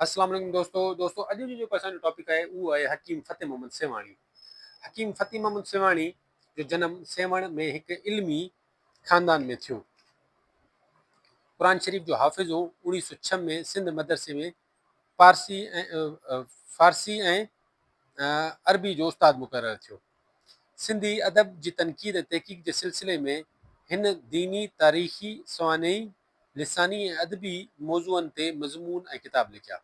السلام عليڪم دوستو دوستو اڄ جو جيڪو اسان جو ٽاپڪ آهي اهو آهي حڪيم فتح محمد سيوهاڻي حڪيم فتح محمد سيوهاڻي جو جنم سيوهڻ ۾ هڪ علمي خاندان ۾ ٿيو. قرآن شريف جو حافظ هو. 1906 ۾ سنڌ مدرسي ۾ پارسي ۽ فارسي ۽ عربي جو استاد مقرر ٿيو. سنڌي ادب جي تنقيد ۽ تحقيق جي سلسلي ۾ هن ديني، تاريخي، سوانحي، لساني ۽ ادبي موضوعن تي مضمون ۽ ڪتاب لکيا.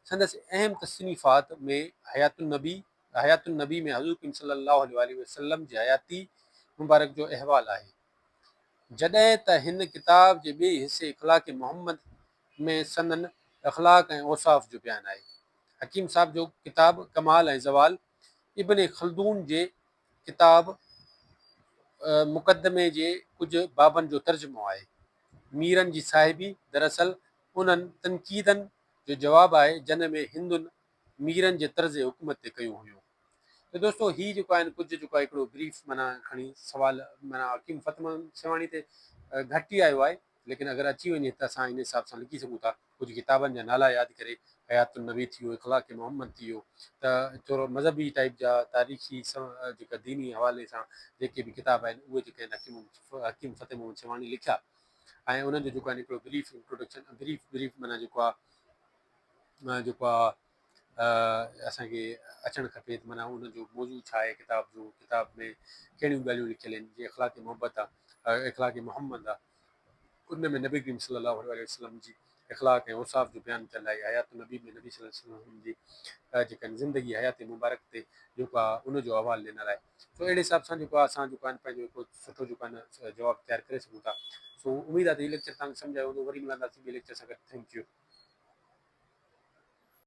سندس اهم تصنيفات ۾ حيات النبي، حيات النبي ۾ حضور ڪريم صلي الله عليه واٰله وسلم جي حياتي مبارڪ جو احوال آهي. جڏهن ته هن ڪتاب جي ٻئي حصي اخلاق محمد ۾ سندن اخلاق ۽ اوصاف جو بيان آهي. حڪيم صاحب جو ڪتاب ڪمال ۽ زوال ابن خلدون جي ڪتاب مقدمي جي ڪجهه بابن جو ترجمو آهي. ميرن جي صاحبي دراصل انهن تنقيدن جو جواب آهي جن ۾ هندن ميرن جي طرز حڪومت تي ڪيون هيون. ته دوستو هي جيڪو آهن ڪجهه جيڪو آهي هڪڙو بريف معنيٰ کڻي سوال معنيٰ حڪيم فتح محمد سيوهاڻي تي گهٽ ئي آيو آهي ليڪن اگر اچي وڃي ته اسان ان حساب سان لکي سگهون ٿا. ڪجهه ڪتابن جا نالا ياد ڪري حيات النبي ٿي ويو، اخلاق محمد ٿي ويو ته ٿورو مذهبي ٽائيپ جا تاريخي جيڪا ديني حوالي سان جيڪي به ڪتاب آهن اهي جيڪي آهن حڪيم حڪيم فتح محمد سيوهاڻي لکيا ۽ انهن جو جيڪو آهن هڪڙو بريف انٽروڊڪشن بريف بريف معنيٰ جيڪو آهي جيڪو آهي اسانکي اچڻ کپي ته معنيٰ ان جو موضوع ڇا آهي ڪتاب جو ڪتاب ۾ ڪهڙيون ڳالهيون لکيل آهن جيئن اخلاق محبت آهي اخلاق محمد آهي ان ۾ نبي ڪريم صلي الله عليه وسلم جي اخلاق ۽ اوصاف جو بيان ٿيل آهي. حيات النبي ۾ نبي صلي الله عليه وسلم جي جيڪا زندگي حيات مبارڪ تي جيڪو آهي ان جو احوال ڏنل آهي. سو اهڙي حساب سان جيڪو آهي اسان جيڪو آهي پنهنجو هڪ سٺو جيڪو آهي جواب تيار ڪري سگهون ٿا. سو اميد آهي ته هي ليڪچر توهان کي سمجهه آيو هوندو. وري ملنداسين ٻئي ليڪچر سان گڏ. Thank you.